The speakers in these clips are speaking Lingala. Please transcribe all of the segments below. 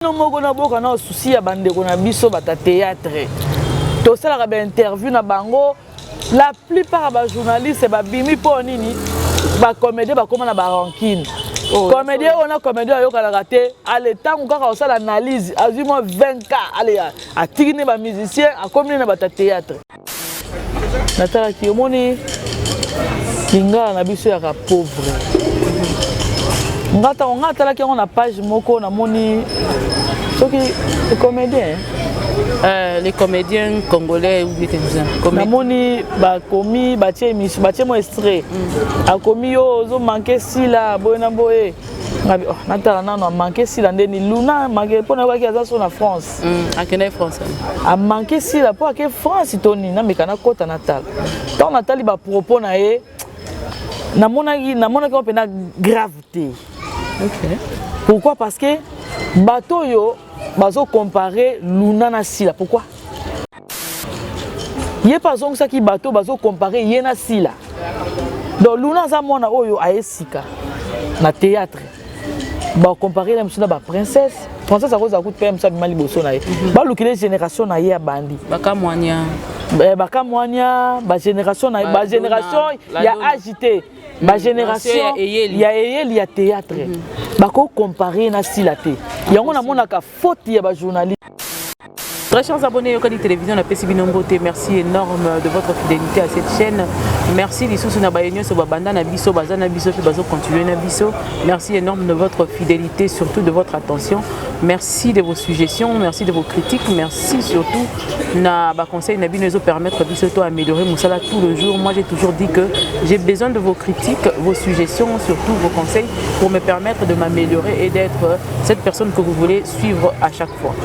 Bino moko na boka na souci ya bandeko na biso bata théâtre. Tosalaka ba interview na bango, la plupart ya ba journaliste babimi mpo nini? Ba comédien bakoma na ba rancune. Oh, comédien oyo na comédien ayokanaka te, ale ntango kaka osala analyse azwi mwa 20K, ale atiki nde ba musicien, akomi nde na bata théâtre. Natalaki, omoni lingala na biso yaka pauvre. Nga ntango nga atalaki yango na page moko, namoni soki comédien Les comédiens congolais ou bien quelque Namoni bakomi, batie émission, batie mo extrait, akomi yo ozomanke sila boye na boye. Ngabi, oh, natala nano amanke sila ndeni Luna manke mpo nayokaki aza so na France. Akendaki France. Amanke sila mpo ake France to nini. Nameka nakɔta, natala. Ntango natali bapropos na ye, namonaki yango mpena grave te. Pourquoi? Parce que bato oyo bazocompare Luna na Sila, pourquoi ye mpe azongisaki bato bazocompare ye na Sila? Donc Luna aza mwana oyo aye sika na théâtre, bacompare na mosu na baprincesse. Princesse akozala kutu mpe mosu abima liboso na ye, balukile génération na ye abandi. Bakamwania. Bakamwania, bagénération na ye, bagénération ya age te, bagénération ya eyeli ya théâtre, bakocompare na Sila te. Yango namonaka faute ya bajournaliste. Très chers abonnés Yokani Télévision, napesi bino mbote, merci énorme de votre fidélité à cette chaîne. Merci lisusu na baye nyonso babanda na biso, baza na biso pe bazo continuer na biso. Merci énorme de votre fidélité, surtout de votre attention. Merci de vos suggestions, merci de vos critiques, merci surtout na ba conseil na bino ezo permettre biso to améliorer mosala tout le jour. Moi, j'ai toujours dit que j'ai besoin de vos critiques, vos suggestions, surtout vos conseils pour me permettre de m'améliorer et d'être cette personne que vous voulez suivre à chaque fois.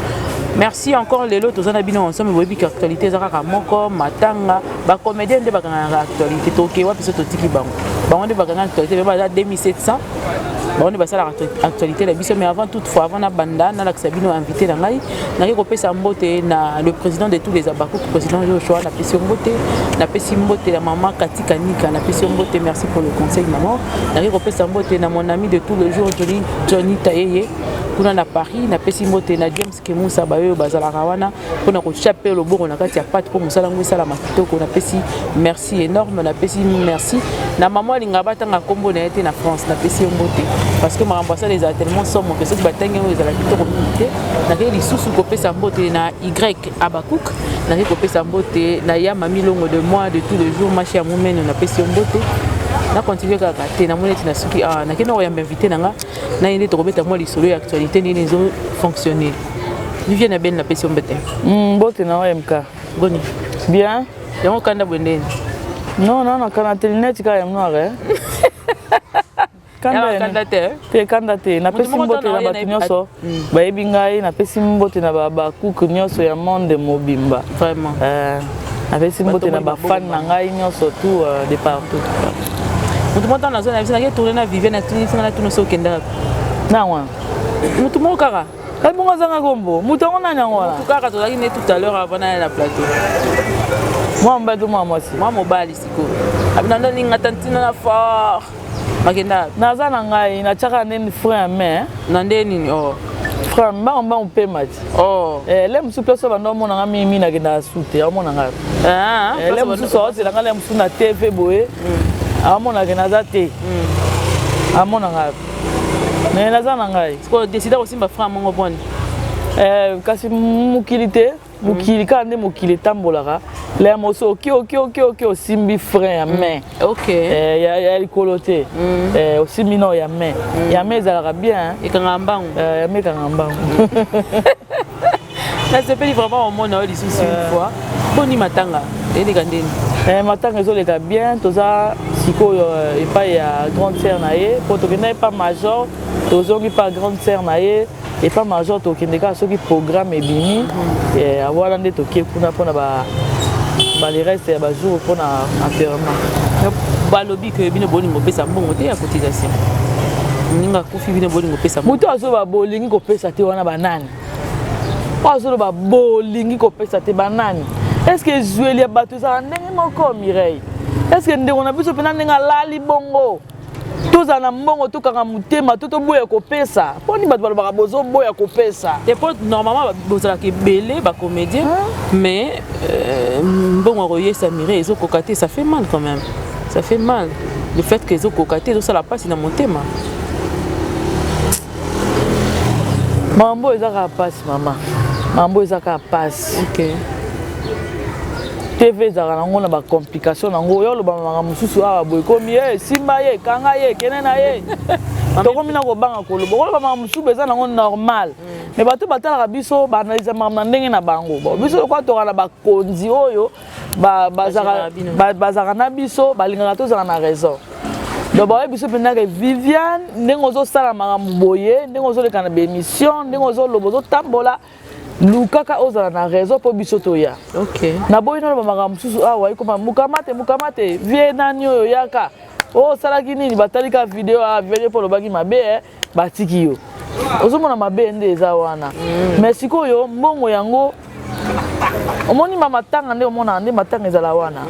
Merci encore. Lelo toza na bino ensemble. Boyebi ke actualité eza kaka moko, matanga. Bacomédien nde bakangaka actualité. Toke wapi so totiki bango? Bango nde bakanga actualité, me baza 2700, bango nde basalaka actualité na biso. Mais avant toutefois, avant nabanda nalakisa bino invité na ngai, naki kopesa mbote na le président de tous les Abakouk, président Joshua, napesi yo mbote. Napesi mbote na mama Katika Nika, napesi yo mbote, merci pour le conseil, maman. Naki kopesa mbote na mon ami de tous les jours, Johnny, Johnny Tayeye, kuna na Paris. Napesi mbote na James Kemusa, baoyo bazalaka wana mpona kotia mpe loboko na kati ya pate mpo mosala yango esalama kitoko. Napesi merci énorme. Napesi merci na mama alingaka batanga nkombo na ye te na France. Napesi yo mbote parce que makambo asala ezala tellement somo ke soki batangi yango ezala kitoko mingi te. Nakei lisusu kopesa mbote na Y Abakouk. Nakei kopesa mbote na ya Mami Longo de moi de tous les jours, mashi ya momeno, napesi yo mbote. Nakontinue kaka te, namoni eti nasuki awa. Nakei na koyamba invité na nga na ye nde tokobeta mwa lisolo ya actualité, ndenge ezofonctionne. Viviane Abel, napesi yo mbote. Mbote na OMK. Boni? Bien. Yango kanda boye ndeni? Non, non, nakana te, lunette kaka ya noir, eh. Kanda te? Te, kanda te. Napesi mbote na bato nyonso bayebi ngai, napesi mbote na bakuku nyonso ya monde mobimba. Vraiment. Napesi mbote na bafan na ngai nyonso tout de partout. Motu moko ntango nazwa na biso, nake tourne na Viviane, natunisinga, natuna so okendaka Na wana. Motu moko kaka. Ebongo azanga kombo, moto yango nani yango wana? Motu kaka tozalaki ne tout à l'heure avant naya na plateau. Mwa mobali to mwa mwasi? Mwa mobali. Sikoyo abina ndo ninga ta ntina na fort makenda. Naza na ngai, natiaka nde frein à main. Na nde nini? Oh. Frein, mbango mbango pema ti. Oh. Le mosusu place oyo bando omonanga mingi, nakendaka su te, aomonanga. Le mosusu aozelanga, le mosusu na TV boye aomonaka naza te, amonanga, mais naza na ngai. Sikoyo décida kosimba frein mongo boni? Kasi mokili te, mokili kaka nde mokili etambolaka. Le moso oki oki oki oki, osimbi frein ya main. Ya likolo te, osimbi nao ya main. Ya main ezalaka bien. Ekangaka mbangu. Ya main ekangaka mbangu. Nasepeli vraiment omona oyo lisusu une fois. Boni matanga eleka ndeni? Matanga ezoleka bien. Toza sikoyo epai ya grande sœur na ye, mpo tokenda epa major, tozongi pa grande sœur na ye. Epa major tokende kaka soki programme ebimi, wana nde tokie kuna mpona bale reste ya bajour mpona enterrement. Balobi ke bino bolingi kopesa mbongo te ya cotisation, moninga akufi, bino bolingi kopesa. Moto azoba bolingi kopesa te wana banani? Oyo azoloba bolingi kopesa te banani? Est ce que ezweli ya bato ezala ndenge moko, Mireille? Est ce que ndeko na biso mpena ndenge alali bongo? Tozala na mbongo, tokanga motema to toboya kopesa. Mponi bato balobaka bozoboya kopesa? Te, po normalement bozalaka ebele bacomédien, mais mbongo ya koyesa Mireille ezokoka te. Ça fait mal quand même, ça fait mal, le fait que ezokoka te, ezosala mpasi na motema. Makambo eza kaka mpasi, mama, makambo eza kaka mpasi. TV ezalaka nango na bacomplication nango. Oyo oloba makambo mosusu awa boye, ekomi ye simba ye, kanga ye, kende na ye. Tokomi na kobanga koloba. Okoloba makambo mosusu eza nango normal, mais bato batalaka biso, baanalyse makambo na ndenge na bango. Bon, biso lokola tokaka na bakonzi oyo bazalaka na biso, balingaka tozala na raison. Donc baoyebi biso mpenza ke Viviane, ndenge ozosala makambo boye, ndenge ozoleka na baémission, ndenge ozoloba, ozotambola, lukaka ozala na raison mpo biso toya. Naboyi naloba makambo mosusu awa, ekoma mukama te, mukama te. Vie nani oyo yaka oyo osalaki nini? Batali ka video a video mpo olobaki mabe, batiki yo. Ozomona mabe nde eza wana. Mais sikoyo mbongo yango, omoni bamatanga nde omonaka nde matanga ezala wana,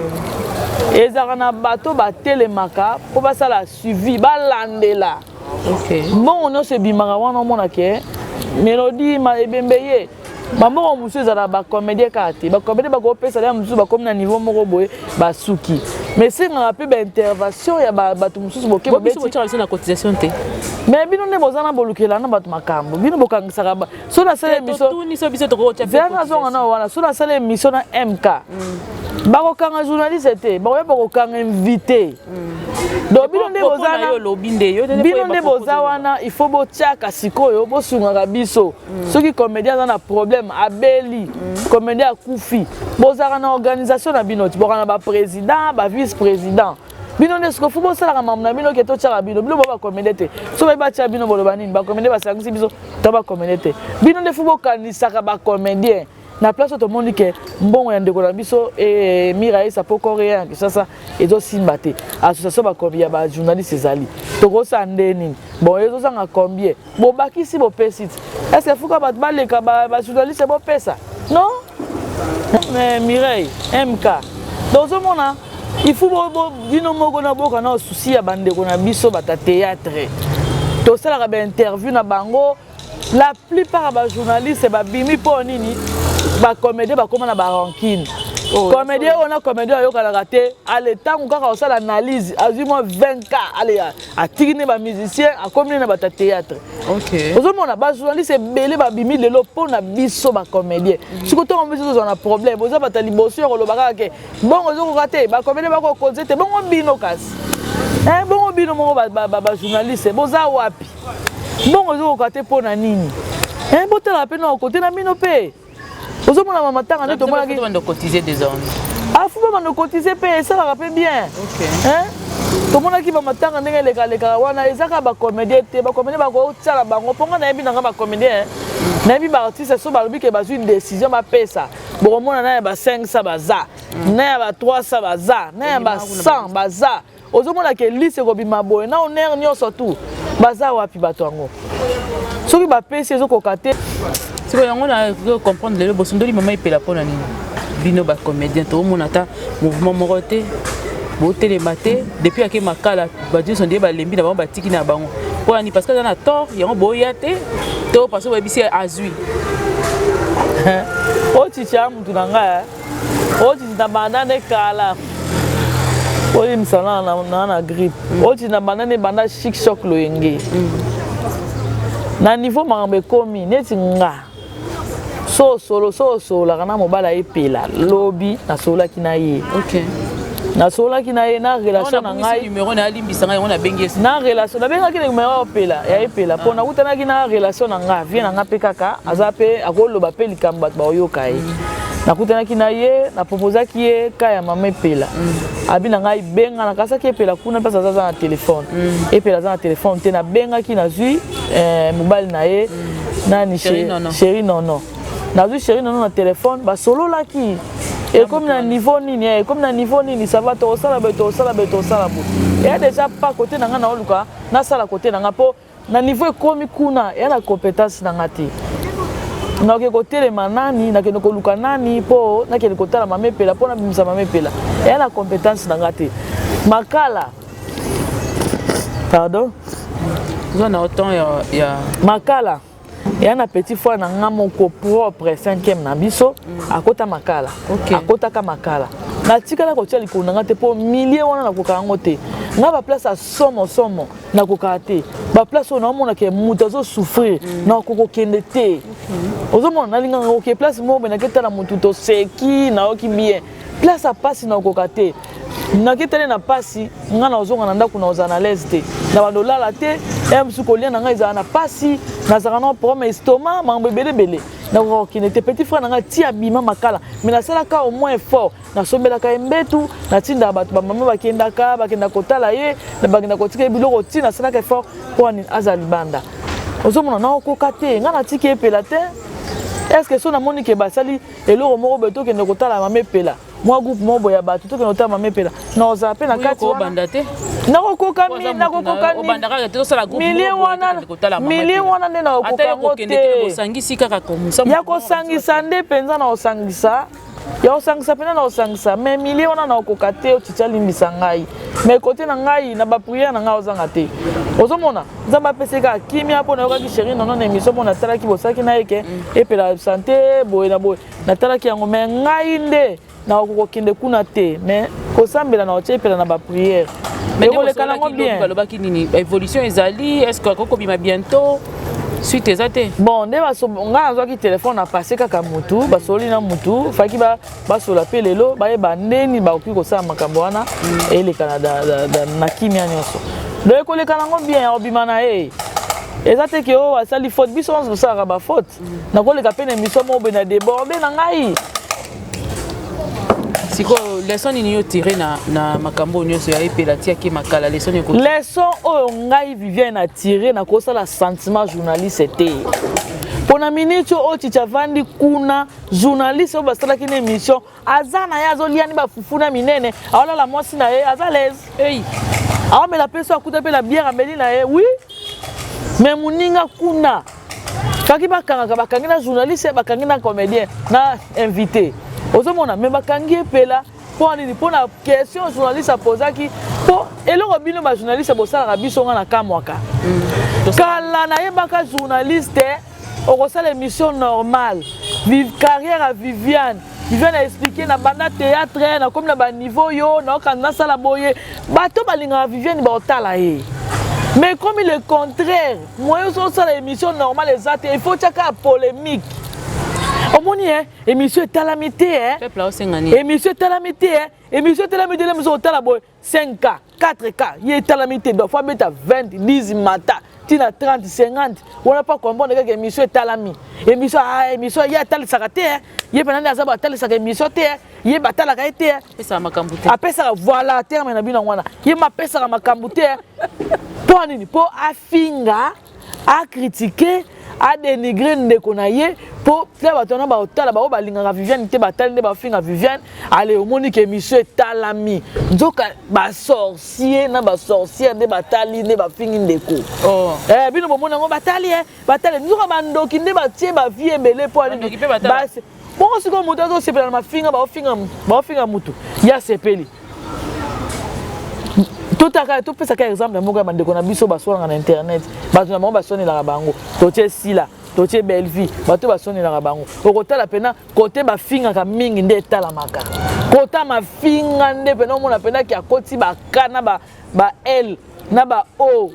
ezalaka na bato batelemaka mpo basala suivi, balandela. Mbongo nyonso ebimaka wana, omona ke Mélodie ebembe ye, bambongo mosusu ezala bacomédien kaka te. Bacomédien bakopesa ya mosusu, bakomi na niveau moko boye, basuki. Mais esengaka mpe baintervention ya bato mosusu. Boke. Biso na cotisation te. Mais bino nde boza na bolukela na bato makambo. Bino bokangisaka. So nasala émission, nazonga na wana. So nasala émission na MK, bakokanga journaliste te, bakoya bakokanga invité. Donc bino nde boza, bino nde boza wana, il faut botiaka sikoyo, bosungaka biso. Soki comédien aza na problème, abeli, comédien akufi, bozalaka na organisation na bino ti bokaka na baprésident, bavice président. Bino nde sikoyo faut bosalaka makambo na bino ke totiaka bino. Bino bo bacomédien te. So bayi batia bino, boloba nini? Bacomédien basangisi biso to bacomédien te. Bino nde faut bokanisaka bacomédien na place oyo tomoni ke mbongo ya ndeko na biso Mira Esa po korea ya Kinshasa ezosimba te. Association ya bajournaliste ezali, tokosala nde nini? Bon, ezozanga combien? Bobakisi, bopesi ti. Est ce que fuka bato baleka bajournaliste bopesa? Non, mais Mireille, MK, donc ozomona, il faut bino moko na boka na souci ya bandeko na biso bata théâtre. Tosalaka bainterview na bango, la plupart ya bajournaliste babimi mpo nini? Bacomédien bakóma na barancune. Oh, comédien oyo na comédien ayokanaka te. Ale, ntango kaka osala analyse, azwi mwa 20K, ale atiki nde bamusicien, akomi nde na bato ya théâtre. Ozomona bajournaliste ebele babimi lelo mpo na biso bacomédien. Sikoyo ntongo biso tozwa na problème, oza bato ya liboso ya koloba kaka ke bongo ezokoka te, bacomédien bakokonze te. Bongo bino kasi, bongo bino moko bajournaliste boza wapi? Mbongo ezokoka te mpo na nini? Botala mpe na kote na bino mpe. Ozomona mamatanga nde tomonaki afu babanda cotiser mpe, esalaka mpe bien. Tomonaki bamatanga ndenge elekalekaka wana, eza kaka bacomédien te. Bacomédien bakotiala bango mpo nga nayebi nanga bacomédien, nayebi baartiste. So balobi ke bazwi décision bapesa, bokomona na ya ba 500 baza, na ya ba 300 baza, na ya ba 100 baza. Ozomona ke liste ekobima boye na honneur nyonso tu. Baza wapi bato yango soki bapesi ezokoka te? Sikoyo yango na comprendre lelo bosundoli mama Epela mpo na nini? Bino bacomédien, toomona ata mouvement moko te, botelema te. Depuis ake Makala, bato nyonso nde balembi na bango, batiki na bango. Mpo na nini? Parce que aza na tort yango boya te, to parce que boyebisi azwi? Otiti ya mutu na ngai, otiti na banda nde kala, oyebisa na na grippe. Otiti na banda nde banda chic choc loyenge na niveau makambo ekomi neti nga. So solo so osololaka na mobali ayepela, lobi nasololaki na ye. Nasololaki na ye na relation na ngai. Numéro na alimbisa ngai, yango nabengi ye. Na relation, nabengaki numero opela ya Epela mpo nakutanaki na relation na nga, vie na nga mpe kaka aza mpe akoloba mpe likambo bato baoyoka ye. Nakutanaki na ye, naproposaki ye ka ya mama Epela. Abi na ngai benga, nakasaki Epela kuna mpasi aza na telefone. Epela aza na telefone te. Nabengaki, nazwi mobali na ye nani? Chéri Nono. Nazwi Chéri Nono na telefone, basololaki. Ekomi na niveau nini? Ekomi na niveau nini? Ça va, tokosala boye, tokosala boye, tokosala boye. Eya déjà pas côté na ngai, naoluka nasala côté na ngai mpo na niveau ekomi kuna, eya na compétence na nga te. Nakoki kotelema nani, nakende koluka nani mpo nakende kotala mama Epela, mpo nabimisa mama Epela? Eya na compétence na nga te. Makala. Pardon. Oza na autant ya Makala. Eya na petit frère na nga moko propre, cinquième na biso, akota Makala. Akotaka Makala. Natikala kotia likolo na nga te, mpo milieu wana nakoka yango te. Nga baplace ya somo somo nakokaka te. Baplace oyo naomonaka moto azosouffrir, nakoka kokende te. Ozomona, nalingaka koke place moko boye, naketala motu, toseki, nayoki bien. Place ya pasi nakoka te. Naketali na pasi, nga nazonga na ndako, nazala na l'aise te, na bando olala te, ya mosusu kolia na ngai ezala na pasi, nazalaka na problème estomac, makambo ebele ebele, nakoka kokende te. Petit frère na ngai ti abima Makala, mais nasalaka au moins effort, nasombelaka ye mbetu, natindaka bato, bamama bakendaka kotala ye, bakendaka kotika ye biloko, ti nasalaka effort mpo nini azala libanda. Ozomona, nakokoka te. Ngai natiki Epela te. Est ce que so namoni ke basali eloko moko boye, tokende kotala mama Epela, mwa groupe moko boye ya bato, tokende kotala mama Epela, nakozala mpe na kati wana? Obanda te. Nakokoka, nakokoka milieu wana, milieu wana nde nakokoka yango te. Osangisi kaka. Ya kosangisa nde mpenza na kosangisa, ya kosangisa mpenza na kosangisa, mais milieu wana nakokoka te. Otiti alimbisa ngai, mais kote na ngai, na baprière na ngai ozanga te. Ozomona, Nzambe apesi kaka kimia, mpo nayokaki chéri nono na émission mpo natalaki, bosalaki na ye ke Epela santé boye na boye, natalaki yango. Mais ngai nde nakoki kokende kuna te, mais kosambela na kotia Epela na baprière, ekoleka nango bien. Balobaki nini? Évolution ezali? Est ce que akoki kobima bientôt? Suite eza te? Bon, nde ngai nazwaki telefone na passe kaka mutu, basoli na mutu, faki basola mpe lelo, bayeba ndeni bakoki kosala makambo wana, eleka na kimia nyonso. Donc ekoleka nango bien, ya kobima na ye eza te ke oyo asali faute. Biso nyonso tosalaka bafaute. Nakoleka mpe na émission moko boye na déborde na ngai. Sikoyo leçon nini yo tire na makambo oyo nyonso ya Epela tiaki Makala? Leçon nini? Leçon oyo ngai Viviane na tire, nakosala sentiment journaliste te, mpo na minute oyo Titi avandi kuna, journaliste oyo basalaki na émission aza na ye, azolia ni bafufu na minene, aolala mwasi na ye, aza l'aise, hey. Aomela mpe so akuta mpe na bière, ameli na ye, oui. Mais moninga kuna faki bakangaka, bakangi na journaliste, bakangi na comédien na invité. Ozomona, mais bakangi Epela mpo nini? Mpo na question journaliste apozaki. Mpo eloko bino bajournaliste bosalaka biso, nga na kamwaka. Kala nayebaka journaliste okosala émission normale, carrière ya Viviane, Viviane aexpliquer na banda théâtre, nakomi na baniveau yo, naoka nasala boye, bato balingaka Viviane baotala ye. Mais comme le contraire, moyen ozosala émission normale eza te, il faut tiaka polémique. Omoni e émission etalami te, émission etalami te, émission etalami te, moso otala boye 5K, 4K, ye etalami te. Donc faut abeta 20, 10, mata ntina 30, 50 wana mpo comprendre kaka émission etalami. Émission, ah, émission ye atalisaka te, ye mpena nde aza bo atalisaka émission te, ye batalaka ye te. Apesaka makambo te. Apesaka, voilà terme na bino yango wana. Ye ma apesaka makambo te. Mpo nini? Mpo afinga, acritiquer, adénigrer ndeko na ye, mpo te bato wana baotala, bao balingaka Viviane te, batali nde bafinga Viviane. Ale omoni ke émission etalami, nzoka basorcier na basorcière nde batali, nde bafingi ndeko. Oh. Eh, bino bomoni yango, batali, e batali, nzoka bandoki nde batie bavie ebele. Mpo Bandoki mpe batala. Bongo sikoyo moto azosepela na mafinga, baofinga motu, ye asepeli. Totaka, topesaka exemple moko ya bandeko na biso baswanaka na internet, bato na bango baswanelaka bango. Totie Sila, totie Bellevie, bato baswanelaka bango. Okotala mpena kote bafingaka mingi nde etalamaka, kota mafinga nde mpena omona mpenaki akoti baka na ba L na ba O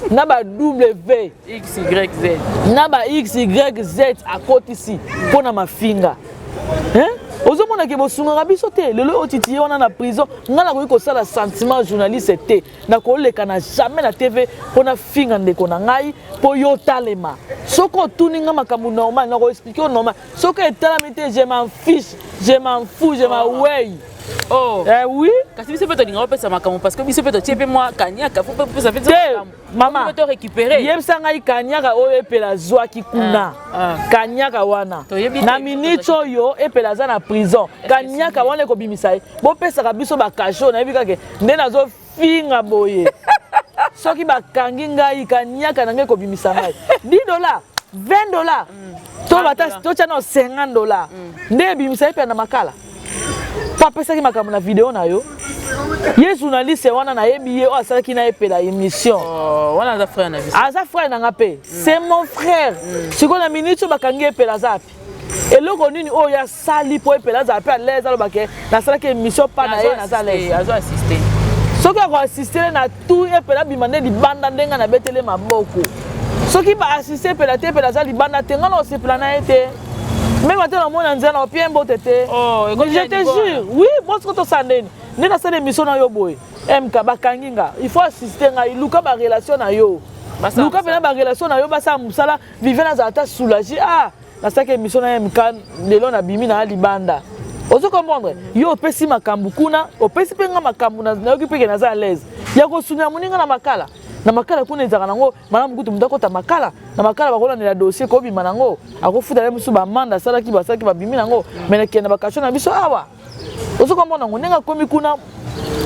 na ba W. X Y Z. Na ba X Y Z akotisi mpo na mafinga. Ozomona ke bosungaka biso te. Lelo oyo Titi ye wana na prison, ngai nakoki kosala sentiment journaliste te. Nakoleka na jamais na TV mpo nafinga ndeko na ngai mpo yo talema. Soki otuni nga makambo normal, nakoexpliquer yo normal. Soki etalami te, je m'en fiche, je m'en fous, je m'en wey. Oh. Eh oui. Kasi biso mpe tolinga opesa makambo, parce que biso mpe totie mpe mwa kaniaka, faut mpe opesa mpe. Te, mama. To récupérer. Yebisa ngai kaniaka oyo Epela azwaki kuna. Ah. Kaniaka wana Toyebi te. Na minute oyo Epela aza na prison, kaniaka wana ekobimisa ye? Bopesaka biso bakasho. Nayebi kaka nde nazofinga boye, soki bakangi ngai, kaniaka na ngai ekobimisa ngai? 10 $, 20 $, to bata totya na 50 $ nde ebimisa ye mpe na Makala, mpo apesaki makambo na video na yo. Ye journaliste wana, nayebi ye, oyo asalaki na Epela émission. Oh, wana aza frère na biso. Aza frère na nga mpe, c'est mon frère. Sikoyo na minute oyo bakangi Epela, aza api? Eloko nini oyo asali mpo Epela azala mpe à l'aise, alobake nasalaki émission pa na ye, naza à l'aise? Azo assiste. Soki akoassiste na tout, Epela abima nde libanda. Ndenge nabetele maboko, soki baassiste Epela te, Epela aza libanda te, nga na osepela na ye te. Même ate namona nzela na opie mbote te. Oh, je te jure, oui. Bo soki tosala ndeni nde nasala émission na yo boye, MK, bakangi nga, il faut assister ngai. Luka barelation na yo, luka mpena barelation na yo, basala mosala. Viviane azala ata soulagé: ah, nasalaki émission na MK, lelo nabimi na libanda. Ozo comprendre? Yo opesi makambo kuna, opesi mpe nga makambo, nayoki mpe ke naza à l'aise ya kosunga moninga na makala. Na makala kuna ezalaka nango malamu kutu. Moto akota makala, na makala bakolandela dossier, kobima nango, akofuta ye mosusu bamanda asalaki, basalaki, babimi nango. Mais nakende bakasho na biso awa, ozo comprendre yango? Ndenge akomi kuna,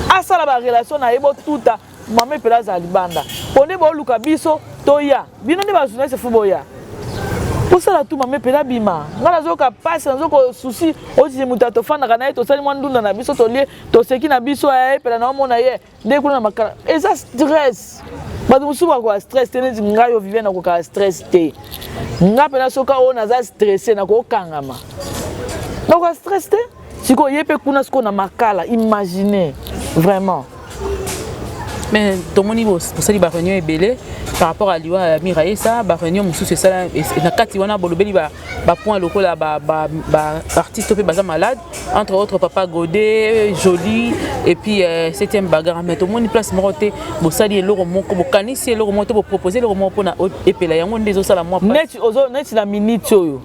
asala barelation na ye, botuta mama Epela azala libanda, mpo nde boluka biso toya. Bino nde bajournaliste, faut boya kosala tu mama Epela bima. Ngai nazoyoka mpasi, nazoka souci. Otise moto atofandaka na ye, tosali mwa ndunda na biso, tolie, toseki na biso. Epela na omona ye nde kuna na makala, eza stress. Bato mosusu bakoka stress te neti ngai. Oyo Vivien, nakokaka stress te. Nga mpena soki oyo naza stressé, nakokangama, nakoka stress te. Sikoyo ye mpe kuna sikoyo na makala, imagine vraiment. Mais tomoni bosali baréunion ebele par rapport à liwa ya Miraesa. Baréunion mosusu esala na kati wana, bolobeli bapoint lokola baartiste mpe baza malade, entre autres Papa Godé, Joli et puis septième bagarre. Mais tomoni place moko te bosali eloko moko, bokanisi eloko moko te, bopropose eloko moko mpona Epela. Yango nde ezosala mwa neti na minute oyo,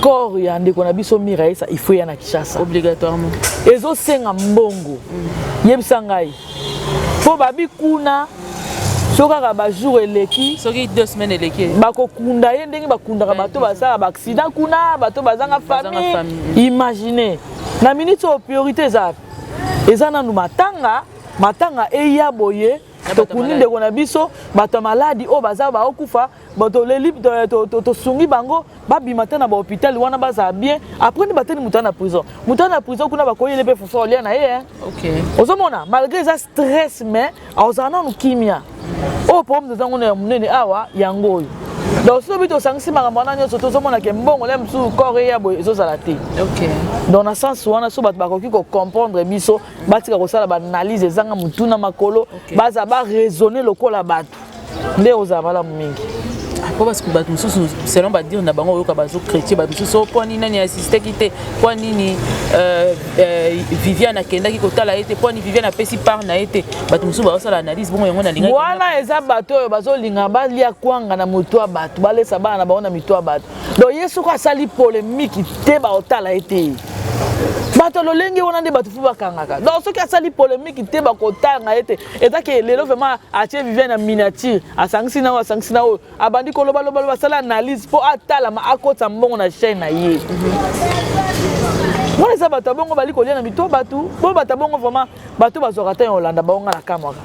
corps ya ndeko na biso Miraesa, il faut ya na Kinshasa. Obligatoirement. Ezosenga mbongo. Yebisa ngai, mpo babi kuna so kaka bajour eleki, soki 2 semaines eleki, bakokunda ye ndenge bakundaka bato basala baaccident kuna, bato bazanga famille. Imagine, na minute oyo priorité eza, eza nanu matanga. Matanga eya boye, tokundi ndeko na biso, bato ya maladi oyo baza baokufa, toleli, tosungi bango, babima te na bahôpital wana, bazala bien. Après nde bateni moto na prison. Moto na prison kuna, bakoyele mpe fufu olia na ye. Ozomona, malgré eza stress, mais azala nanu kimia. Oyo problème toza ngo ya monene awa, yango oyo. Donc soki tosangisi makambo wana nyonso, tozomona ke mbongo le mosusu corps eya boye ezozala te. Donc na sens wana, so bato bakoki kocomprendre biso, batika kosala baanalyse ezanga motu na makolo, baza baraisonne lokola bato, nde ozala malamu mingi. Po parce que bato mosusu, selon badire na bango, oyoka bazochrétien bato mosusu: mpo nini nani assisteki te? Mpo nini Viviane akendaki kotala ye te? Mpo nini Viviane apesi part na ye te? Bato mosusu bazosala analyse bongo. Yango nalingaki. Wana eza bato oyo bazolinga balia kwanga na motu ya bato, balesa bana na bango na mitu ya bato. Donc ye soki asali polémique te, baotala ye te. Bato lolenge wana nde bato faut bakangaka. Donc soki asali polémique te, bakotanga ye te. Ezaki lelo vraiment atie Viviane na miniature, asangisi na oyo, asangisi na oyo, abandi kolobaloba, asala analyse mpo atalama, akotisa mbongo na chaîne na ye. Wana eza bato ya bongo, bali kolia na mito bato bo. Bato ya bongo vraiment, bato bazwaka te ya kolanda bango. Nga na kamwaka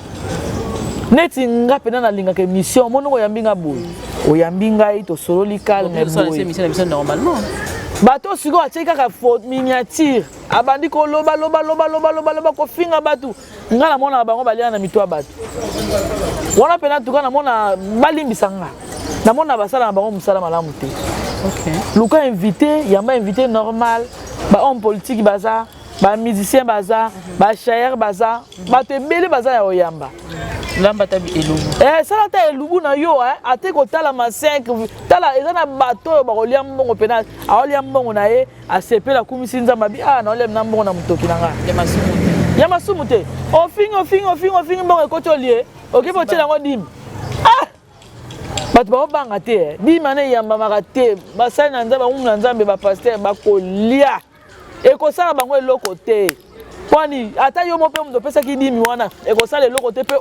neti nga mpena nalingaka émission monoko. Oyambi nga boye, oyambi ngai, tosololi calme boye. Normalement. Bato sikoyo atiaki kaka miniature, abandi koloba loba loba loba loba loba, kofinga bato. Nga namonaka bango balia na mito ya bato wana mpena. Tuka namona, balimbisa nga, namona basala na bango mosala malamu te. Luka invité, yamba invité normal. Bahomme politique baza, bamusicien baza, bachayer baza, bato ebele baza ya koyamba. Lamba ta elubu. Sala ata elubu na yo, ate kotalama 5. Tala, eza na bato oyo bakolia mbongo mpena, aolia mbongo na ye, asepeli, akumisi Nzambe, abi: ah, naolia na mbongo na motoki na nga. Ya masumu te. Ya masumu te. Ofingi, ofingi, ofingi, ofingi, mbongo ekoti, olie, okebi, otiela yango dîme. Ah, bato baobanga te, dîme wana eyambamaka te. Basali na Nzambe, bangumu na Nzambe, bapasteur bakolia, ekosala bango eloko te. Pwani ata yo mo mpe moto opesaki dîme wana, ekosala eloko te. Mpe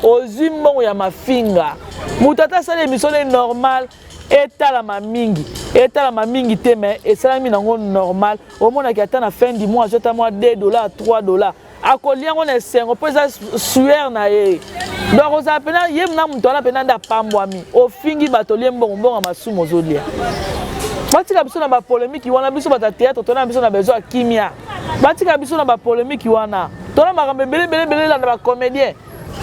ozwi mbongo ya mafinga. Moto ata asali émission ne normal, etalama mingi, etalama mingi te, mais esalami nango normal. Omonaki ata na fin du mois azwi ata mwa 2 dollar, 3 dollar, akolia yango na esengo, mpo eza sueur na ye. Donc ozala mpena ye na moto wana mpena nde apambwami. Ofingi bato, olie mbongo, mbongo ya masumu ozolia. Batika biso na bapolémique wana. Biso bato ya théâtre, tona biso na besoin ya kimia. Batika biso na bapolémique wana. Tona makambo ebele ebele ebele elanda bacomédien.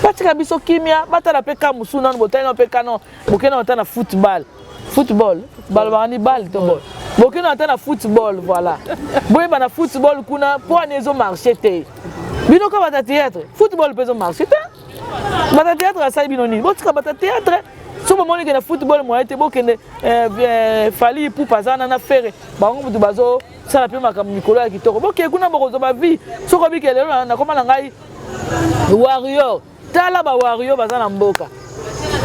Batika biso kimia, batala mpe ka mosusu nanu, botali nano mpe kano, bokende ata na football. Football balobaka ni balle to ball, bokende ata na football, voilà, boyeba na football kuna mpo ani ezomarche te. Bino ka bata théâtre, football mpe ezomarche te. Bata théâtre asali bino nini? Botika bata théâtre. So bomoni ke na football moye te, bokende Fally Ipupa aza wana na Ferre, bango motu bazosala mpe makambo mikolo ya kitoko. Bokee kuna, bokozwa bavie. Soki obike lelo nakoma na ngai warrior, tala bawarrior baza na mboka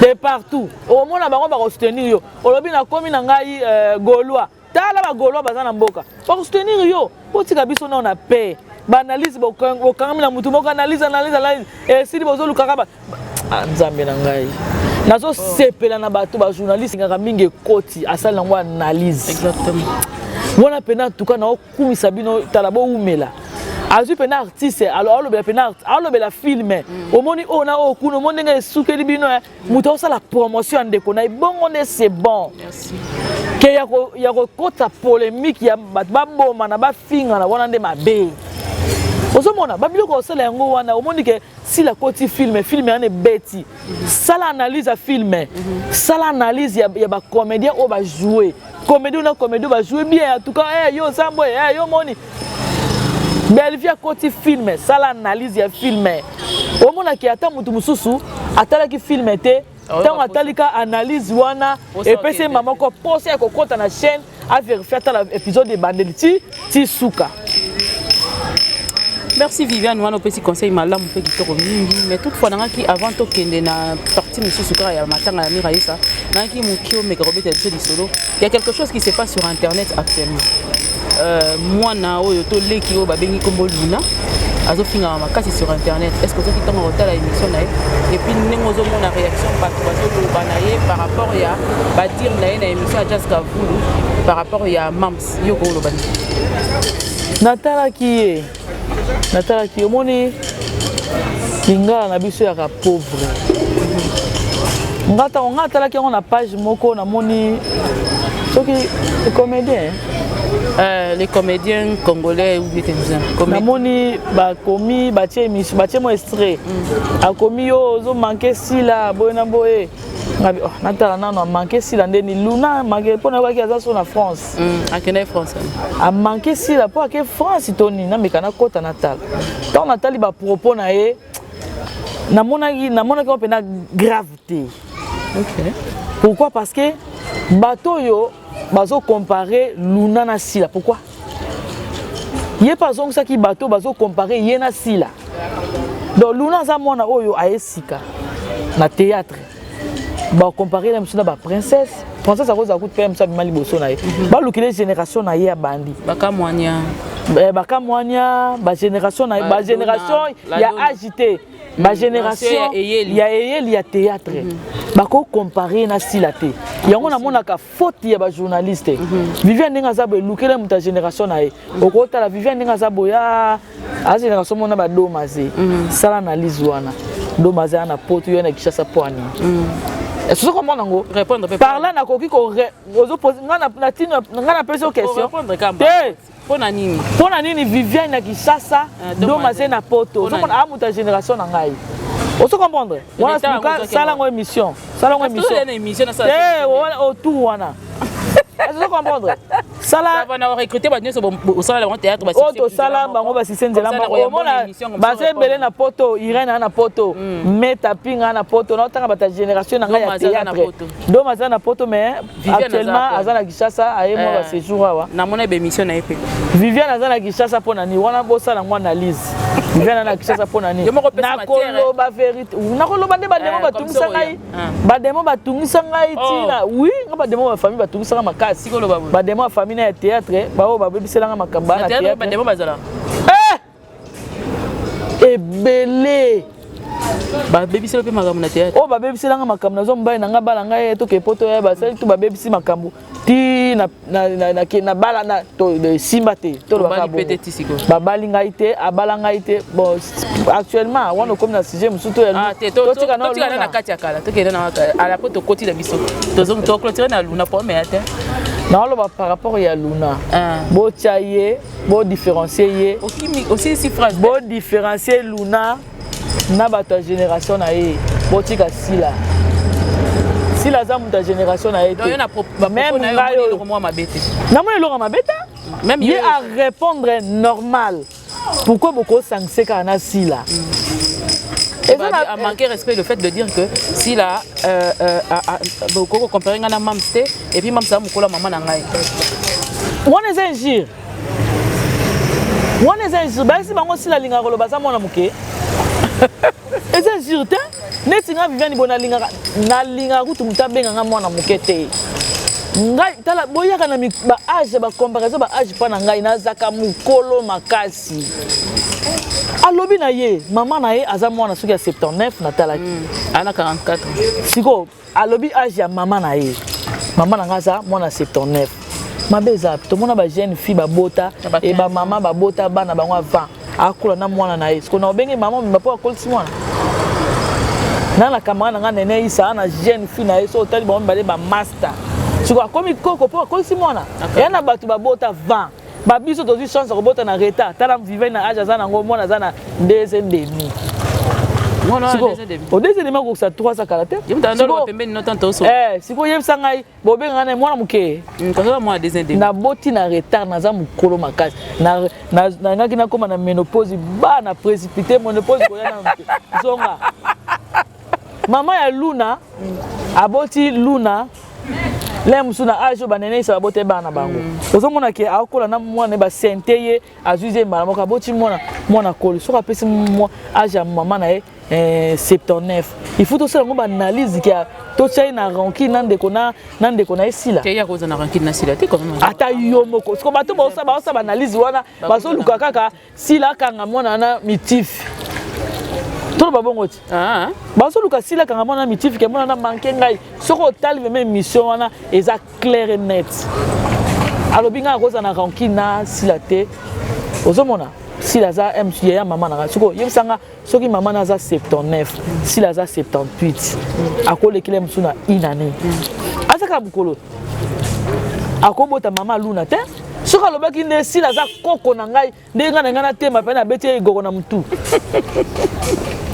de partout, okomona bango bakosoutenir yo. Olobi nakomi na ngai gaulois, tala bagaulois baza na mboka, bakosoutenir yo. Botika biso nao na paix. Baanalyse, bokangami na mutu moko, analyse, analyse, analyse, esili, bozolukaka ba ah, Nzambe na ngai, nazosepela na bato bajournaliste ngaka mingi ekoti asali yango analyse. Exactement. Wana mpena tuka naokumisa bino. Tala, bowumela. Azwi mpena artiste, alobela mpena, alobela film. Omoni oyo na oyo kuna, omoni ndenge esukeli bino. Moto aosala promotion ya ndeko na ye, bongo nde c'est bon. Merci. Ke ya kokota polémique ya bato babomana, bafingana, wana nde mabe. Ozomona babiloko osala yango wana, omoni ke sila koti film, film wana ebeti, sala analyse ya film, sala analyse ya bacomédien oyo bajoue comédie na comédie, oyo bajoue bien. En tout cas, yo osambo, yo moni Bellevie akoti film, sala analyse ya film. Omonaki ata motu mosusu atalaki film te, ntango atali ka analyse wana, epesi ye mama moko posa ya kokɔta na chaîne, averifie, atala épisode ebandeli ti suka. Merci Viviane, wana opesi conseil malamu mpe kitoko mingi. Mais toutefois nangaki, avant tokende na partie mosusu kaka ya matanga ya Miraisa, nangaki moki omeka kobetela biso lisolo. Il y a quelque chose qui se passe sur internet actuellement. Mwana oyo toleki oyo babengi nkombo Luna azofingama makasi sur internet. Est ce que ozoki ntango kotala émission na ye, et puis ndenge ozomona réaction bato bazoloba na ye par rapport ya badire na ye na émission ya Jazz Kavulu par rapport ya Mams, yo kooloba nini? Natalaki ye, natalaki. Omoni lingala na biso yaka pauvre. Nga ntango nga atalaki yango na page moko, namoni soki comédien. Les comédiens congolais ou bien Namoni bakomi, batie émission, batie mo extrait, akomi yo ozomanke sila boye na boye. Ngabi, oh, natala nano amanke sila ndeni Luna manke, mpo nayokaki aza so na France. Akende France. Amanke sila mpo ake France to nini. Nameka nakɔta, natala. Ntango natali bapropos na ye, namonaki ngo mpena grave te. Pourquoi? Parce que bato oyo bazocompare Luna na Sila, pourquoi ye mpe azongisaki bato bazocompare ye na Sila? Donc Luna aza mwana oyo aye sika na théâtre, bacompare na biso na baprincesse. Princesse akozala kutu mpe mosu abima liboso na ye, balukile génération na ye abandi. Bakamwania. Bakamwania, bagénération na ye, bagénération ya age te, bagénération ya eyeli ya théâtre, bakocompare na Sila te. Yango namonaka faute ya bajournaliste. Viviane ndenge aza boye, elukele moto ya génération na ye. Okotala Viviane ndenge aza boye, aza génération mona badomaze. Sala analyse wana, domaze aya na poto, yo na Kinshasa po anini? Sozo comprendre yango par là, nakoki nga napesi yo question te. Mpo na nini? Mpo na nini Viviane na Kinshasa, domaze na poto? Ozomona aa moto ya génération na ngai, ozo comprendre wana. Sala yango émission, sala yango émission autour wana, ozo comprendre? Sala recruter bato nyonso osala bango théâtre. Oyo tosala bango basise nzela moko, omona baza ebele na poto. Irene aa na poto, Meta Pinga na poto, naotanga bato ya génération na ngai ya théâtre. Dom aza na poto, mais actuellement aza na Kinshasa, aye mwa baséjour awa. Namona baémission na ye mpe. Viviane aza na Kinshasa mpo na nini? Wana bosala yango analyse. Viviane aza na Kinshasa mpo na nini? Nakoloba vérité, nakoloba nde bademo batungisa ngai, bademo batungisa ngai ntina. Oui, nga bademo bafamille batungisanga makasi, bademo ya famille na ya théâtre, baoyo babebiselanga makambo na théâtre ebele. Babebisela mpe makambo na théâtre? Oyo babebiselanga makambo, nazwa mobali na nga, bala ngai, toke poto ya basali tu, babebisi makambo ti na bala esimba te. Tolobaka babali ngai te, abala ngai te. Bon, actuellement wana okomi na sujet mosusu. Totika na kati ya kala, tokende na ala po tokoti na biso, toclôture na Luna po meya te. Naoloba par rapport ya Luna. Botya ye, bodifférencier ye. Osilisi phrase. Bodifférencier Luna na bato ya génération na ye. Botika Sila. Sila aza moto ya génération na ye te. Même ngai oyo namoni eloko ya mabe te. Ye a répondre normal. Pourquoi bokosangise kaka na Sila? Eza a manqué respect, le fait de dire que Sila bokoko comparer nga na Mams te, et puis Mams aza mokolo ya mama na ngai. Wana eza injure, wana eza injure. Bayesi bango Sila alingaka koloba aza mwana moke. Eza injure te. Neti nga Viviane bo, nalingaka kutu moto abenganga mwana moke te. Ngai tala, boyaka na baâge, bacomparaison baâge mpa na ngai, nazaka mokolo makasi. Alobi na ye mama na ye aza mwana soki ya 79, natalaki. Ana 44. Sikoyo alobi âge ya mama na ye, mama na ngai aza mwana 79, mabe eza? Tomona bajeune fille babota e bamama babota bana bango avant, akola na mwana na ye. Sikoyo na obenge mama omemba mpo akolisi mwana na camarade na ngai Nene Isa na jeune fille na ye. So otali bango mibale, bamaster. Sikoyo akomi koko mpo akolisi mwana eya na bato babota 20. Babiso tozwi chance ya kobota na retard. Tala Vive na âge aza nango, mwana aza na 2 et demi. O 2 et demi, akokisa 3 akala te. Sikoyo yebisa ngai, bobengaka na mwana moke. Naboti na retard, naza mokolo makasi. Nangaki nakóma na ménopause, ba na précipité ménopause koya na zonga. Mama ya Luna aboti Luna le mosusu na âge oyo banene isa babota bana na bango. Ozomona ke akola na mwana, basente ye azwi ze mbala moko, aboti mwana, mwana akoli. Soki apesi âge ya mama na ye 79, il faut tosala yango baanalyse ke totia ye na rancune na ndeko na ndeko na ye Sila. Ata yo moko siko bato baosala baanalyse wana, bazoluka kaka Sila akanga mwana wana mitifi. Toloba bongo ti bazoluka Sila akanga mwana mitifi ke mwana na manke ngai. Soki otali même émission wana, eza clair et net. Alobi ngai akozala na rancune na Sila te. Ozomona Sila aza yaya mama na ngai. Sikoyo yebisanga, soki mama na aza 79, Sila aza 78, akolekela mosusu na une année, aza kaka mokolo, akobota mama Luna te. Soki alobaki nde Sila aza koko na ngai, ndenge ngai na ngai natema mpe nabeti ye egoko na motu.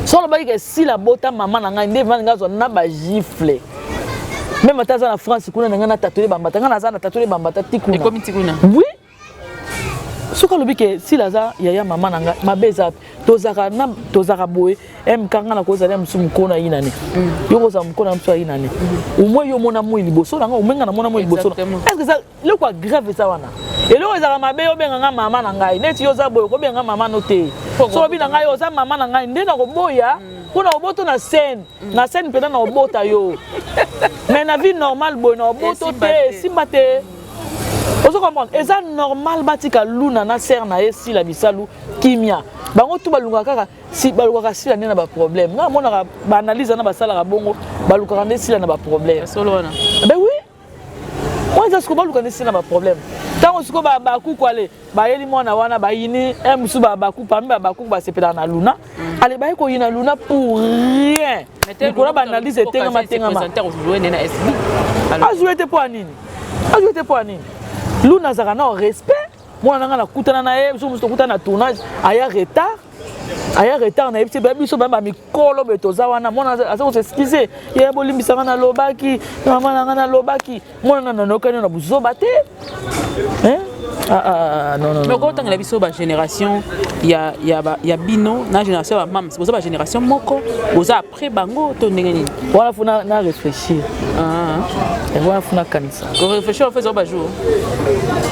So alobaki ke Sila bota mama na ngai, nde vandi ngai azwa na bagifle. Même ata aza na France kuna na ngai, natatole bambata ngai naza natatole bambata ti kuna. Oui, soki alobi ke Sila aza yaya mama na ngai, mabe eza? Tozalaka boye, mk ngai nakozala mosusu mokolo na ye nani, yo kozala mokolo na mosusu ayi nani. Au moins yo omona moi liboso na ngai, omoi ngai namona moi liboso. Est ce que eloko ya grave eza wana? Eloko ezalaka mabe, obenga nga mama na ngai. Neti yo oza boye, okobenga nga mama no te. So obi na ngai oza mama na ngai, nde nakoboya mpo na oboto na scène. Na scène mpenza na obota yo, mais na vie normale boye na oboto te, esimba te. Ozo comprendre? Eza normal, batika Luna na sœur na ye Sila Bisalu kimia. Bango tu balungaka kaka si balukaka Sila nde na baproblème. Nga amonaka baanalyse wana basalaka bongo, balukaka nde Sila na baproblème. Ben oui, wana eza sikoyo baluka nde Sila na baproblème. Ntango sikoyo bakuku ale bayeli mwana wana, bayini mosusu babaku, parmi babakuku basepelaka na Luna. Ale baye koyina Luna pour rien, likolo baanalyse etengama tengama. Azwi te mpo ya nini? Azwi te mpo ya nini? Luna azalaka na respect. Mwana na ngai, nakutana na ye biso mosusu, tokutana na tournage, aya retard, aya retard. Nayebi te, biso ba bamikolo boye toza wana, mwana aza kos'excuser ye: "Bolimbisanga, nalobaki mama na ngai, nalobaki mwana na nanokani na buzoba te." Ah, non, non. Mais okotangela biso bagénération ya bino na génération ya bamams, boza bagénération moko, boza après bango to ndenge nini? Wana faut na réfléchir, wana faut nakanisa. Réfléchir, ofeza bajour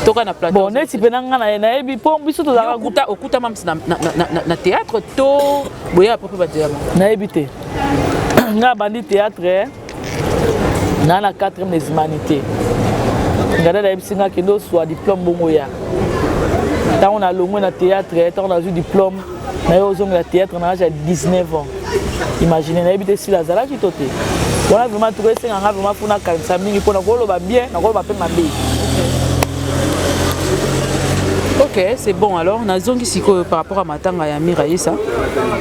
toka na plateau. Bon, neti mpe na nga nayebi mpo biso tozalaka. Okuta mams na théâtre to boya après bateyama? Nayebi te. Nga bandi théâtre na 4e des humanités. Ngada nayebisi nga: "Kende oswa diplôme." Bongo ya ntango nalongwe na théâtre, ntango nazwi diplôme, naye ozongela théâtre na âge ya 19 ans. Imagine, nayebi te Sila azalaki to te wana. Vraiment tuka esenganga vraiment mpona kanisa mingi mpona koloba bien, nakoloba mpe mabe. Ok, c'est bon. Alors nazongi sikoyo par rapport à matanga ya Mira Yesa.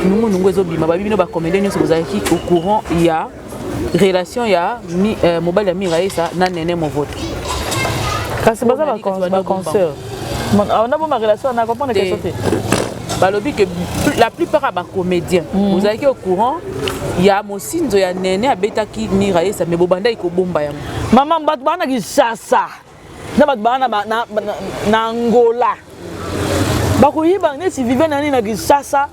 Nungunungu ezobima, babi bino bacomédien nyonso bozalaki au courant ya relation ya mobali ya Mira Yesa na Nene Movoto. Kasi baza baconcert na boma relation na comprendre question te. Balobi que la plupart ya bacomédien bozalaki au courant ya mosinzo ya Nene abetaki Miraesa, mais bobandaki kobomba yango. Mama, bato baa na Kinshasa na bato baa na Angola bakoyeba neti Viviane nani na Kinshasa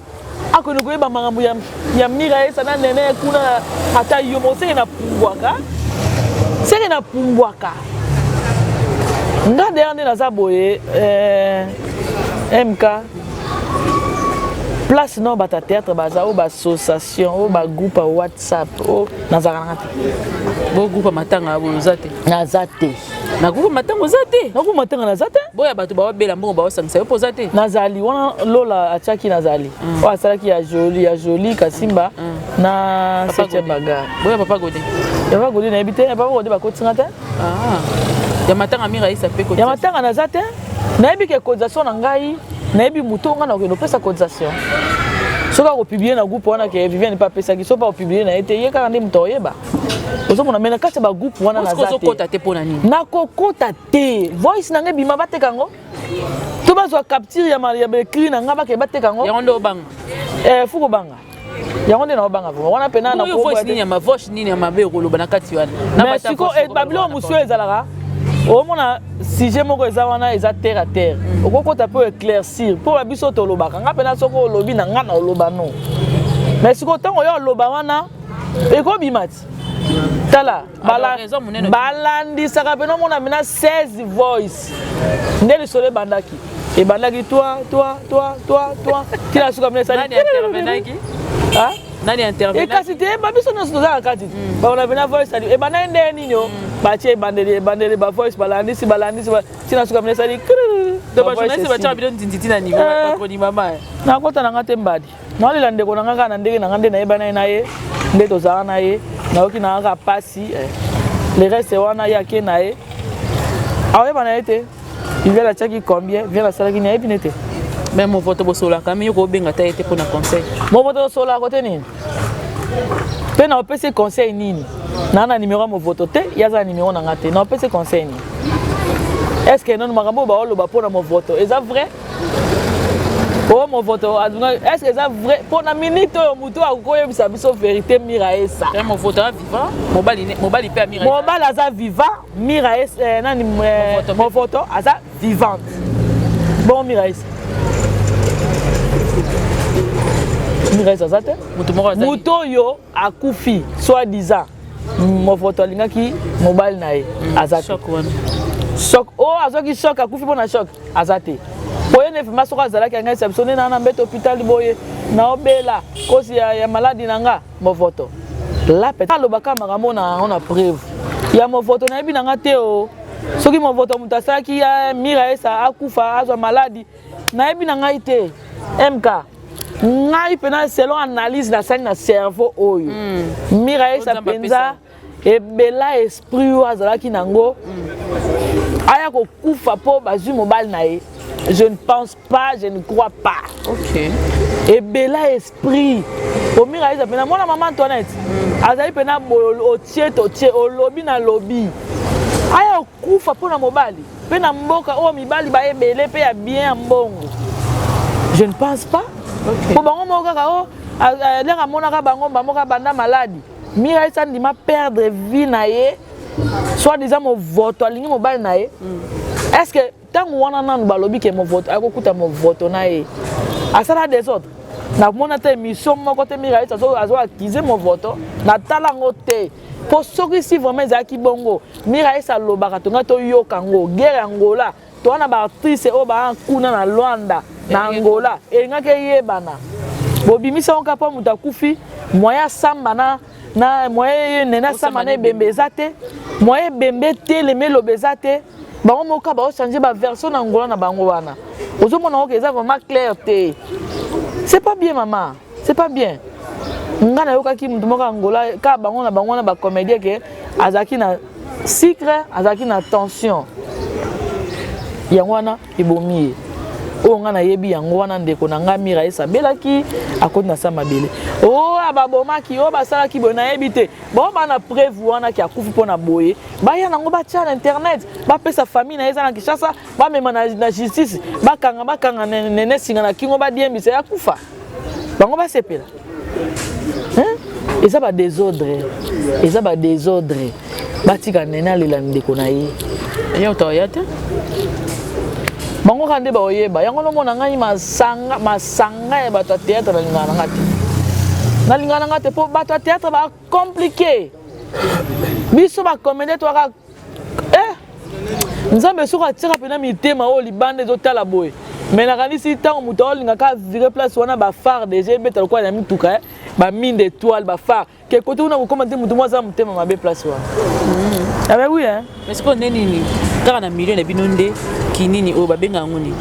akende koyeba makambo ya Miraesa na Nene kuna. Ata yo moko, seke napumbwaka, seke napumbwaka nga. Deya nde naza boye, MK place no bato ya théâtre baza oyo, baassociation oyo, bagroupe ya WhatsApp oyo, nazalaka nanga te. Bo groupe matanga boye oza te? Naza te. Na groupe matanga oza te? Na groupe matanga naza te. Boya bato baobela mbongo, baosangisa yo mpo oza te? Nazali wana, Lola atiaki, nazali oyo asalaki ya Joli, ya Joli Kasimba na septième bagarre. Boya Papa Gode? Ya Papa Gode nayebi te. Ya Papa Gode bakotinga te. Ya matanga Miraisa mpe? Ya matanga naza te. Nayebi ke cotisation na ngai, nayebi moto ngai nakokende opesa cotisation. Soki akopublier na groupe wana ke Viviane mpe apesaki, soki mpe akopublier na ye te, ye kaka nde moto akoyeba. Ozomona, me na kati ya bagroupe wana naza te. Ozokota te mpo na nini? Nakokota te. Voice na ngai ebima, bateka yango to bazwa capture ya baécrit na ngai, bakee bateka yango. Yango nde obanga? Fu kobanga yango nde naobanga vraiment wana mpena. Voice nini ya voice nini ya mabe okoloba na kati wana? Mais sikoyo babiloko mosusu ezalaka, omona sujet moko eza wana, eza terre à terre, okokota mpe éclaircir mpo babiso tolobaka. Nga mpena soki olobi na nga na oloba no, mais sikoyo ntango oyo oloba wana ekobima ti tala balandisaka mpena, omona mpena 16 voice nde lisolo ebandaki, ebandaki toi toi toi toi toi tina suka mpena esali. Nani intervenaki? Kasi te, babiso nyonso toza na kati. Bakona mpena voice ali ebandaki nde nini o batie ebandeli, ebandeli bavoice balandisi, balandisi ntina suka mpena esali. Bajournaliste batiaka bino nzinzi na niveau patroni mama. Nakota na nga te, mbadi naolela ndeko na nga kaka na ndenge na nga nde nayebana ye na ye nde tozala na ye. Nayoki na nga kaka pasi. Le reste wana ye ake na ye, aoyeba na ye te. Viviane atiaki combien, Viviane asalaki nini, ayebi ne te. Mais Movoto bosolaka, mi yo kobenga ta ye te mpona conseil? Movoto tosolaka kote nini mpe na opesi conseil nini? Naa na nimero ya Movoto te, ye aza na nimero na nga te. Na opesi conseil nini? Est ce que nono makambo oyo baoloba mpona Movoto eza vrai? Oyo Movoto, est ce que eza vrai? Mpo na minute oyo motu akoyebisa biso vérité, Miraesa. Movoto aza vivant, mobali mpe Amira? Mobali aza vivant, Mira nani, Movoto aza vivante. Bongo Miraesa, Miraesa aza te. Moto oyo akufi, soit disant Movoto alingaki mobali na ye, aza te. Choc oyo azwaki choc, akufi mpo na choc, aza te. Po ye nefima soki azalaki, angaisa biso nde naa na mbeto hôpital boye, naobela kosi ya maladi na nga. Movoto la peut alobaka makambo na yango na preuve ya Movoto, nayebi na nga te. O soki Movoto moto asalaki ya Miraesa akufa, azwa maladi, nayebi na ngai te. MK, ngai mpena selon analyse nasali na cerveau oyo, Miraesa mpenza ebela esprit oyo azalaki nango, aya kokufa mpo bazwi mobali na ye, je ne pense pas, je ne crois pas. Ebela esprit omira eza mpena mwana mama Antoinette, azali mpena boye, otie totie, olobi na lobi, aya okufa mpo na mobali mpe na mboka oyo mibali baebele mpe ya bien ya mbongo, je ne pense pas. Po bango moko kaka o ndenge amonaka bango bamoka banda maladi, Mira esa ndima perdre vie na ye, soit disant Movoto alingi mobali na ye. Est ce que ntango wana nanu balobi ke Movoto akokuta Movoto na ye asala désordre? Namona te émission moko te Mira esa azo accuser Movoto, natala yango te. Mpo soki si vraiment ezalaki bongo, Mira esa alobaka, tonga toyoka yango. Guerre ya Angola, toza na baartiste oyo baa kuna na Lwanda, na Angola, elingaki eyebana. Bobimisa yango kaka mpo moto akufi, moyen asamba na moyen nene asamba na ebembe eza te, moyen ebembe etelema eloba eza te. Bango moko baochange baversion na Angola na bango wana. Ozomona oke eza vraiment clair te. C'est pas bien, mama, c'est pas bien. Nga nayokaki moto moko Angola kaka bango na bango wana bacomédien ke azalaki na sucre, azalaki na tension, yango wana ebomi ye. Oyo ngai nayebi yango wana. Ndeko na ngai Mira esi abelaki, akoti na sa mabele. Oyo babomaki, oyo basalaki boye, nayebi te. Bao bana preuve wana ki akufi mpo na boye, baya nango, batia na internet, bapesa famille na ye eza na Kinshasa, bamema na justice, bakanga, bakanga nene singa na kingo, badiembisa ye akufa, bango basepela. Eza badésordre, eza badésordre. Batika nene alela ndeko na ye. Ye otoya te. Bango kaka nde baoyeba yango. Nomona ngai masanga, masanga ya bato ya théâtre, nalingaka na nga te, nalingaka na nga te, mpo bato ya théâtre bacompliqué. Biso bacomédien toyaka eh! Nzambe soki atiaka mpena mitema oyo libanda ezotala boye, mais nakanisi ntango moto aolingaka vire place wana, baphares déjà ebeta lokola ya mituka, eh? Bamine d'étoile, baphares ke kote kuna, kokoma te. Moto moko aza motema mabe place wana. Ah ben oui, hein. Mais sikoyo nde nini kaka na milieu na bino nde kinini oyo babenga yango nini,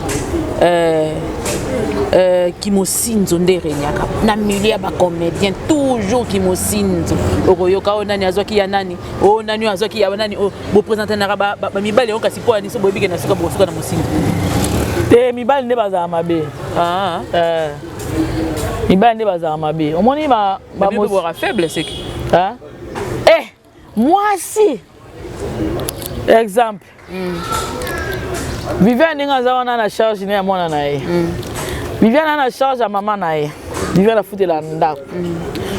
kimosinzo nde eregnaka na milieu ya bacomédien? Toujours kimosinzo. Okoyoka oyo nani azwaki ya nani, oyo nani oyo azwaki ya nani, oyo bopresentanaka bamibali yango. Kasi mpo ya niso boyebike na suka bokosuka na mosinzo? Te, mibali nde bazala mabe. Ah. Mibali nde bazala mabe. Omoni ba baka faible seki. Eh, mwasi, exemple Viviane, ndenge aza wana na charge ne ya mwana na ye. Viviane aza na charge ya mama na ye. Viviane afutela ndako.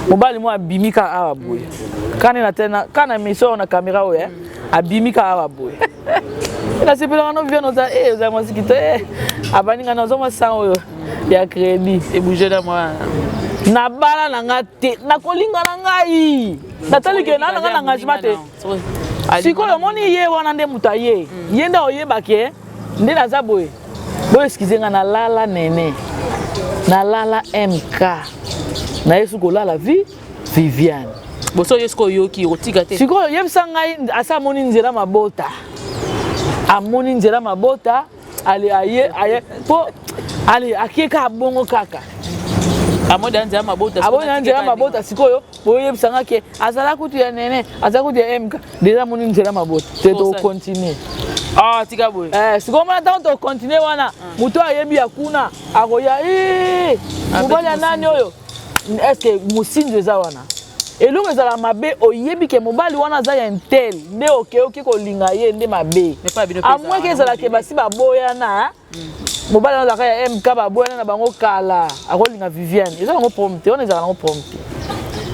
Mobali mo abimi kaka awa boye, kani na tena kana émission oyo na caméra oyo, eh, abimi kaka awa boye, nasepelaka no. Viviane oza, eh, oza mwasi kito, eh, abandi nga nazwa mwa 100 oyo ya crédit. Ebouge na mwa. Nabala na nga te, nakolinga na ngai, natali ke naa na nga na engagement te. Sikoyo omoni ye wana nde moto aye, ye nde oyebake nde naza boye. Boye, excuse nga, nalala nene, nalala MK, naye soki kolala vi Viviane. Boso yo sikoyo oyoki okotika te. Sikoyo yebisa ngai, asa amoni nzela mabota, amoni nzela mabota. Ale aye, aye mpo ale akie kaka bongo kaka. Amoni nzela mabota. Amoni na nzela mabota. Sikoyo boyebisanga ke azala kutu ya nene, aza kutu ya MK déjà, amoni nzela mabota te, tokontinue. Ah, tika boye. Eh, sikoyo mona ntango tokontinue wana, moto ayebi ya kuna akoya, mobali ya nani oyo? Est-ce mosinzo eza wana? Eloko ezala mabe, oyebi ke mobali wana aza ya un tel, nde oke oke kolinga ye nde mabe. Amoi ke ezalaka basi baboyana, mobali wana azalaka ya MK, baboyana na bango kala, akolinga Viviane, eza nango problème te wana, ezala nango problème te.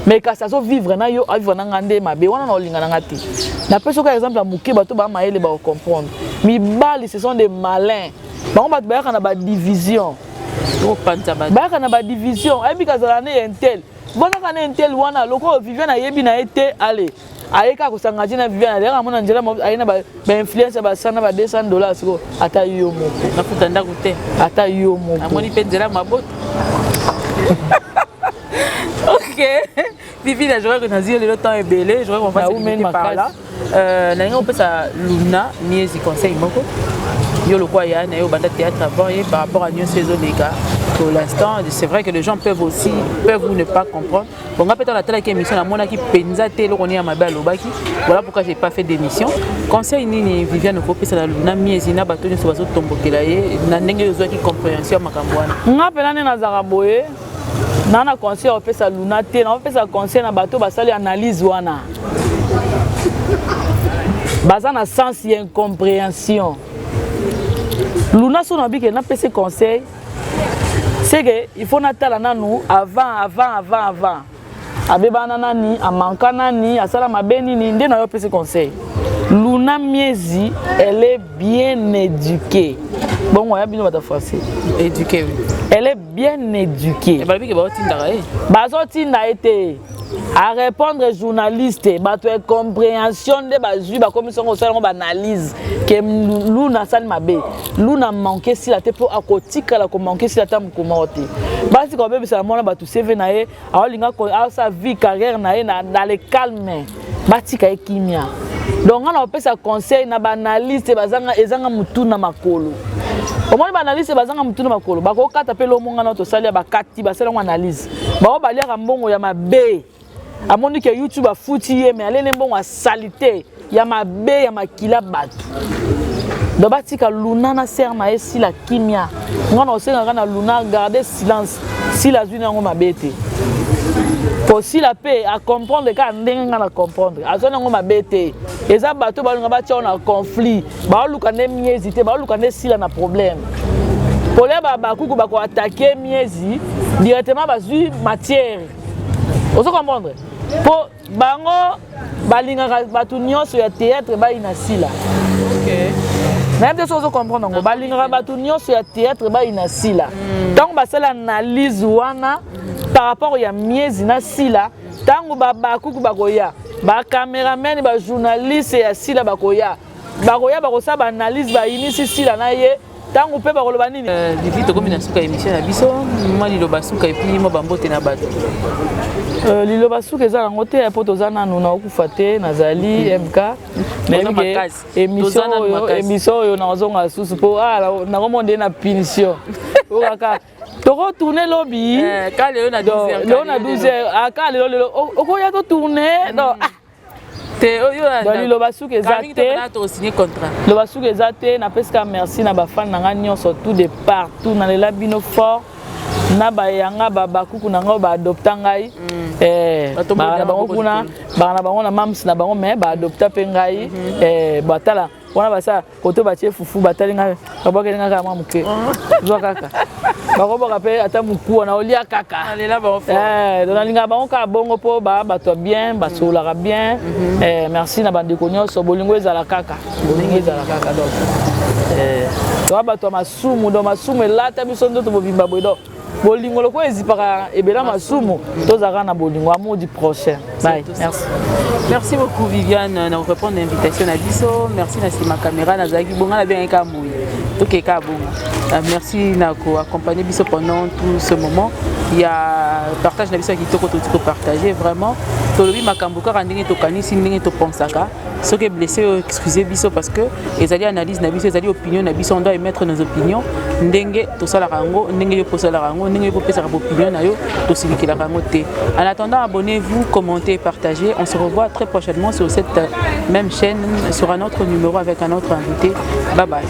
Mais kasi azovivre na yo, avivre na nga nde mabe wana, na olinga na nga te. Napesi oka exemple ya moke, bato bamayele bakocomprendre. Mibali, ce sont des malins. Bango bato bayaka na badivision, bayaka na badivision. Ayebi kazala ne ya un tel, bonaka na un tel wana. Lokola Viviane ayebi na ye te, ale aye kaka kosangati na Viviane, aleka amona nzela, aye na bainfluence ya ba 100 na ba 200 dollars. Sikoyo ata yo moko. Nafuta ndako te. Ata yo moko. Amoni mpe nzela mabota. Ok Vivi, je crois que nazwi lelo temps ebele, je crois qu'on va se limiter par là. Nalingi kopesa Luna Miezi conseil moko. Yo lokwa ya na yo banda théâtre avant ye, par rapport à nyonso ezoleka pour l'instant, c'est vrai que les gens peuvent aussi, peuvent ou ne pas comprendre. Bon, nga mpe ntango natalaki émission, namonaki mpenza te eloko nini ya mabe alobaki. Voilà pourquoi j'ai pas fait d'émission. Conseil nini, Viviane, okopesa na Luna Miezi na bato nyonso bazotombokela ye, na ndenge ozwaki compréhension ya makambo wana? Nga mpena nde nazalaka boye, na conseil opesa Luna te, naopesa conseil na bato basali analyse wana, baza na sens ya incompréhension. Luna so nabi ke napesi conseil, c'est que il faut natala nanu avant, avant, avant, avant abebana nani, amanka nani, asala mabe nini, nde na yo opesi conseil. Luna Miezi, elle est bien éduquée. Bongo ya bino bato français. Éduquée, oui. Elle est bien éduquée. Balobi ke baotindaka ye. Bazotinda ye te. Arépondre journaliste, bato ya compréhension nde bazwi, bakomi songo kosala yango baanalyse ke Luna asali mabe. Luna manque sila te, mpo akotikala komanque sila ata mokoma te. Basika babebisaka mwana bato CV na ye, aolinga asala vie, carrière na ye dans le calme, batika ye kimia. Donc nga na kopesa conseil na baanalyste bazanga, ezanga motu na makolo. Omoni, baanalyste bazanga motu na makolo, bakokata mpe lomonga na tosali ya bakati, basali yango analyse. Bao baliaka mbongo ya mabe, amoni ke YouTube afuti ye, mais alene mbongo asali te. Ya mabe ya makila bato. Donc batika Luna na sœur na ye Sila kimia. Nga na osengaka na Luna, garde silence. Sila azwi nango mabe te, po Sila mpe acomprendre kaka ndenge nga na comprendre. Azwi nango mabe te. Eza bato balinga batia na conflit, baoluka nde miezi te, baoluka nde Sila na problème. Polia bakuku bakoattaquer miezi directement, bazwi matière. Ozo comprendre? Mpo bango balingaka bato nyonso ya théâtre bayina Sila. Nayebi te soki ozo comprendre yango. Balingaka bato nyonso ya théâtre bayina Sila. Ntango basala analyse wana par rapport ya miezi na Sila, ntango babakuku bakoya, bacameraman, bajournaliste ya Sila bakoya, bakosala baanalyse, bayinisi Sila na ye. Ntango mpe bakoloba nini? Vivi, tokomi na suka émission na biso. Mwa liloba suka et puis mwa bambote na bato. Liloba suka eza nango te, mpo toza nanu na okufa te. Nazali MK. Nayebi ke émission oyo nazonga susu, mpo nakomona nde na punition oyo kaka tokotourne lobi. Lelo na lelo na 12 heures aka lelo, lelo okoya totourne. Donc liloba suka eza te, liloba suka eza te. Napesika merci na bafans na ngai nyonso, tout de partout. Nalela bino fort na bayanga, bakuku na ngai oyo baadopta ngai, baka na bango kuna, baka na bango na mams na bango, mais baadopta mpe ngai. Batala wana, basala koto, batie fufu, batali ngai, babwakeli ngai kaka mwa moke, zwa kaka. Bakoboka mpe ata mokuwa na olia kaka. Donc nalingaka bango kaka bongo, mpo bato ya bien, basololaka bien. Merci na bandeko nyonso. Bolingo ezala kaka, bolingo ezala kaka. Donc toa bato ya masumu, donc masumu elata biso nzoto bobimba boye. Donc bolingo lokola ezipaka ebela masumu, tozalaka na bolingo. Amour du prochain. Bye, merci. Merci beaucoup, Viviane, na répondre invitation na biso. Merci. Na nsima caméra nazalaki bonga, nabengaki kaka moye, tokeka bonga. Merci na koaccompagner biso pendant tout ce moment ya partage na biso ya kitoko. Toti kopartage vraiment, tolobi makambo kaka ndenge tokanisi, ndenge topensaka. Soki blessé oyo, excusez biso, parce que ezali analyse na biso, ezali opinion na biso. On doit émettre nos opinions ndenge tosalaka yango, ndenge yo posalaka yango, ndenge yo popesaka baopinion na yo, tosilikelaka yango te. En attendant, abonnez-vous, commentez, partagez. On se revoit très prochainement sur cette même chaîne, sur un autre numéro, avec un autre invité. Bye bye.